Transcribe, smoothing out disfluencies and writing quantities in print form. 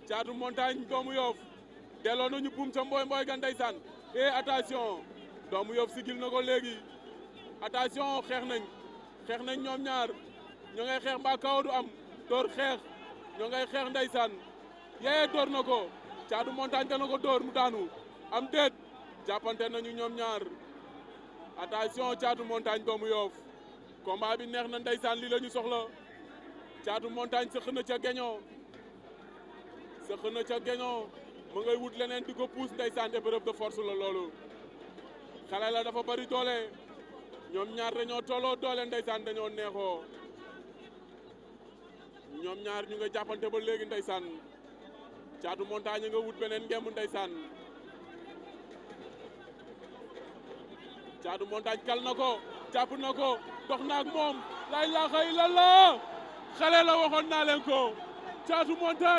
Caatu Montagne doomu Yoff delloo nañu buum ca mboy ga ndeysaan attention doomu Yoff sigil na ko léegi attention xeex nañ ñoom ñaar ñoo ngay xeex mbaa kaw du am door xeex ñoo ngay xeex ndeysaan door na ko Caatu Montagne dana ko door mu daanu am déet jàppante nañu ñoom ñaar attention Caatu Montagne doomu Yoff combat bi neex na ndeysaan lii la ñu soxla Caatu Montagne sëq na ca geñoo ma ngay wut leneen di ko puus ndeysaan épreuve de force la loolu xale la dafa bari doole ñoom ñaar dañoo tolloo doole ndeysaan dañoo neexoo ñoom ñaar ñu nga jàppante ba léegi ndeysaan Caatu Montagne nga wut beneen ngemb ndeysaan Caatu Montagne kal na ko jàpp na ko dox na ak moom la ilaha illallah xale la waxoon naa leen ko Caatu Montagne